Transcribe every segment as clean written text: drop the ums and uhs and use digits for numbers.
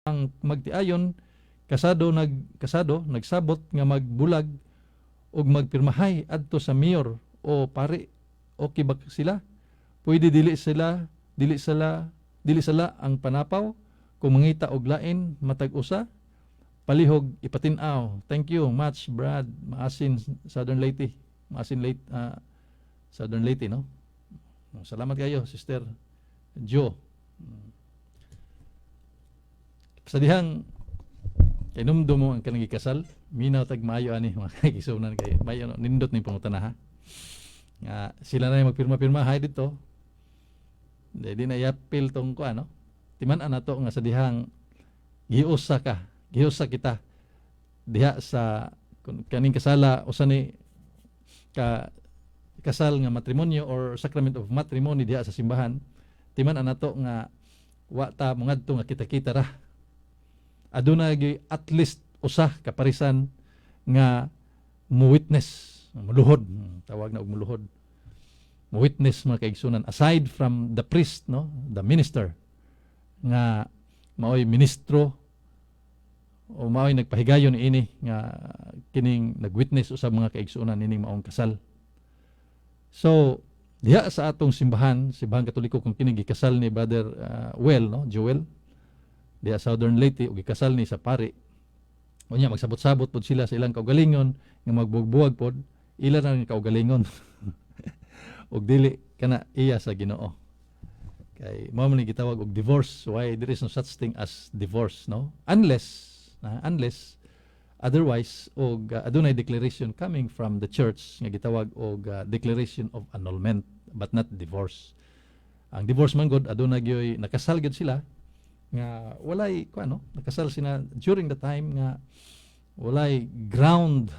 Ang magtiayon kasado, nagkasado, nagsabot nga magbulag ug magpirmahay adto sa mayor o pari, okay ba sila? Pwede dili sila dili sala ang panapaw kung mangita og lain matag usa? Palihog ipatin-aw. Thank you much, Brad. Maasin, Southern Leyte. Maasin Leyte, Southern Leyte, no? Salamat kayo, Sister Joe. Sa dihang kay numdum mo ang kanang gikasal, minaw tag maayo ani, mga kaigsuonan, kay mayo, no, nindot ning pangutana, ha, nga sila na yung magpirma-pirma hay dito. Di na iapil tong kuan, no? Timan-an nato nga sa dihang giusa ka, giusa kita diha sa kaning kasala, usa ni ka kasal nga matrimonyo or sacrament of matrimony diha sa simbahan. Timan-an nato nga wa ta mangadto nga kita-kita ra. Aduna gyud at least usa ka parisan nga mo witness, muluhod, tawag na og muluhod, mo witness, mga kaigsunan, aside from the priest, no, the minister nga maoy ministro o maoy nagpahigayon ini nga kining nagwitness usab, mga kaigsunan, ining maong kasal. So diha sa atong simbahan, Simbahan Katoliko, kung kini gikasal ni Brother Well, no, Joel, diha Southern Leyte, ug gikasal ni sa pari, unya magsabot-sabot pod sila sa ilang kaugalingon nga magbuwag pod, ila na ang kaugalingon ug dili kana iya sa Ginoo, kay mao man ni gitawag og divorce. Why? There is no such thing as divorce, no, unless otherwise og adunay declaration coming from the church nga gitawag og declaration of annulment, but not divorce. Ang divorce man gud, aduna gyoy nakasal gyud sila nga walay kuan, no? Nakasal sila during the time nga walay ground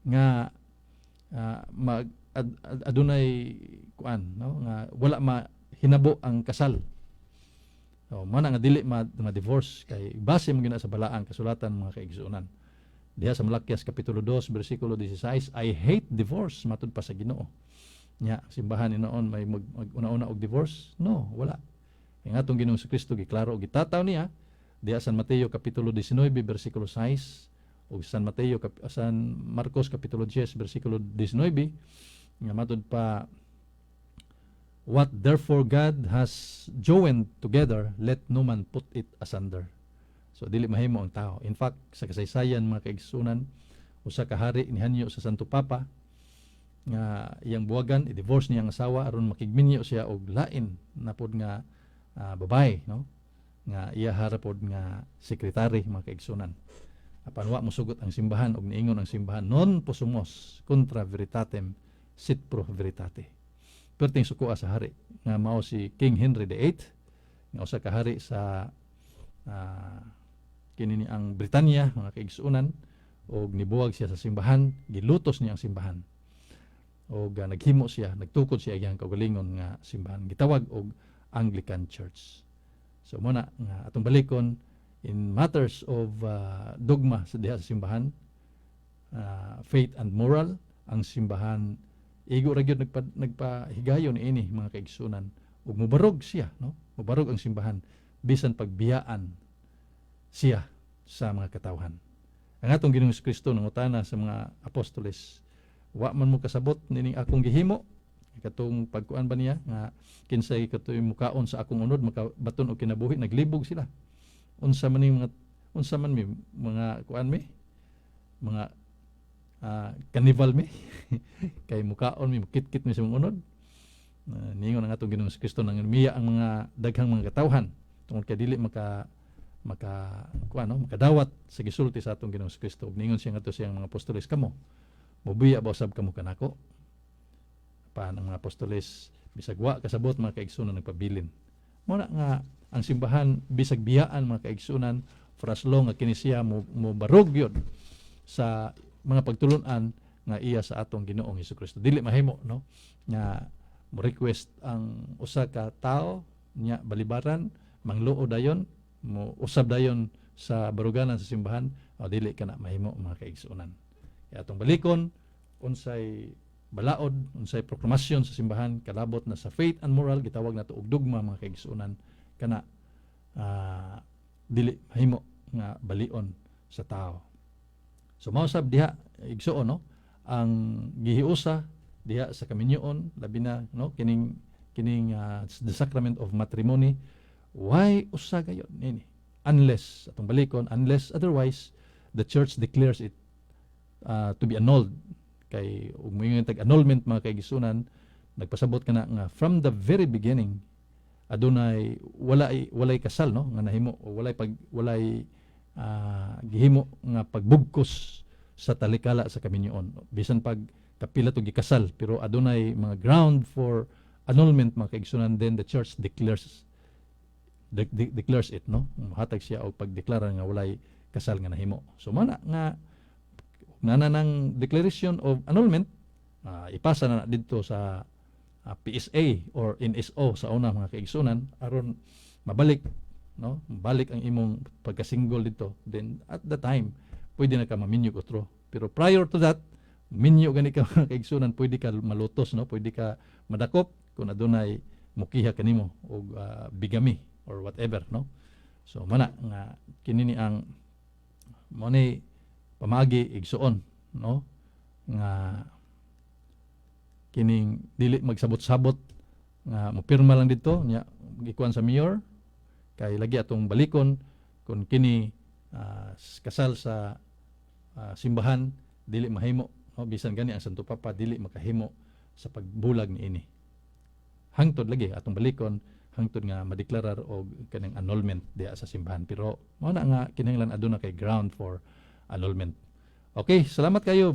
nga mag adunay kuan, no, nga wala mahinabo ang kasal. So, mao na nga dili ma-divorce kay base mo gina sa balaang kasulatan, mga kaigsuonan. Diha sa Malakias kapitulo 2 bersikulo 16, "I hate divorce," matud pa sa Ginoo. Nya simbahan noon may mag una-una og divorce? No, wala. Kay atong Ginoong Kristo giklaro og gitataw niya diha San Mateo kapitulo 19 bersikulo 6 ug San Marcos kapitulo 10 bersikulo 19 nga matud pa, "What therefore God has joined together, let no man put it asunder." So dili mahimo ang tao. In fact, sa kasaysayan, mga kaigsunan, usa ka hari nihanyo sa Santo Papa nga iyang buwagan, i-divorce niya ang asawa aron makigminyo siya og lain na pod nga babae, no? Nga iya hara pod nga sekretary, mga kaigsunan. Apan wa mosugot ang simbahan og niingon ang simbahan, "Non possumus contra veritatem sit pro veritate." Perting sukoa sa hari nga mao si King Henry VIII nga usa ka hari sa kini ni ang Britanya, mga kaigsuonan, og nibuwag siya sa simbahan, gilutos niya ang simbahan og naghimo siya, nagtukod siya iyang kaugalingon nga simbahan gitawag og Anglican Church. So mao na nga atong balikon in matters of dogma sa diha sa simbahan, faith and moral, ang simbahan igo ra gyud nagpahigayon niini, mga kaigsunan, ug mobarog siya, no, mobarog ang simbahan bisan pagbiyaan siya sa mga katawhan. Ang atong Ginoong Kristo nangutana sa mga apostoles, "Wa man mo kasabot nining akong gihimo?" Katong pagkuan ba niya nga kinsay katoy mukaon sa akong unod makabaton og kinabuhi. Naglibog sila, unsa man ning mga, unsa man mi, mga kuan mi, mga cannibal mi, kay mukaon mi, mukitkit mi sa mga unod? Niingon ang atong Ginoong Kristo nang miya ang mga daghang mga katawhan tungod kay dili maka maka kuan, no, makadawat sa gisulti sa atong Ginoong Kristo. Ug niingon siya ngadto siyang mga apostoles, "Kamo, mobiya ba usab kamo kanako?" Pa ang mga apostoles bisag wa kasabot, mga kaigsunan, nagpabilin. Mao na nga ang simbahan bisag biyaan, mga kaigsunan, for as long nga kini siya mo barog yun sa mga pagtulunan nga iya sa atong Ginoong Hesus. Dili mahimo, no, nga mo request ang usa ka tawo nya balibaran mangluo dayon, mo usab dayon sa baruganan sa simbahan o dili kana mahimo, mga kaigsuonan. Kaya atong balikon unsay balaod, unsay proklamasyon sa simbahan kalabot na sa faith and moral, gitawag nato og dogma, mga kaigsuonan, kana. Dili mahimo nga balion sa tao. So mao sab diha, igsuon, no, ang gihiusa diha sa kaminyoon, labi na, no, kining the sacrament of matrimony, why usa gayon nini unless, atong balikon, unless otherwise the church declares it to be annulled. Kay ug moingon tag annulment, mga kaigsunan, nagpasabot kana nga from the very beginning adunay walay kasal, no, nga nahimo o walay gihimo nga pagbugkos sa talikala sa kaminyoon. Bisan pag kapila to gikasal, pero adunay mga ground for annulment, mga kaigsunan, then the church declares it, no, mohatag siya og pagdeklara nga walay kasal nga nahimo. So mana nga nana ng declaration of annulment, ipasa na didto sa PSA or NSO sa una, mga kaigsunan, aron mabalik, no, balik ang imong pagka-single dito. Then at the time pwede na ka maminyo otro. Pero prior to that, minyo gani ka, mga kaigsunan, pwede ka malutos, no, pwede ka madakop kung adunay mukiha kanimo og bigamy or whatever, no. So mana nga kini ni ang mo ni pamaagi, igsuon, no, nga kining dili magsabot-sabot nga mopirma lang dito nya gikuan sa mayor. Kay lagi atong balikon, kung kini kasal sa simbahan, dili mahimo, no, bisan gani ang Santo Papa dili makahimo sa pagbulag niini. Hangtod, lagi atong balikon, hangtod nga madeklarar og kanang annulment diha sa simbahan. Pero mao na nga kinahanglan aduna kay ground for annulment. Okay, salamat kayo.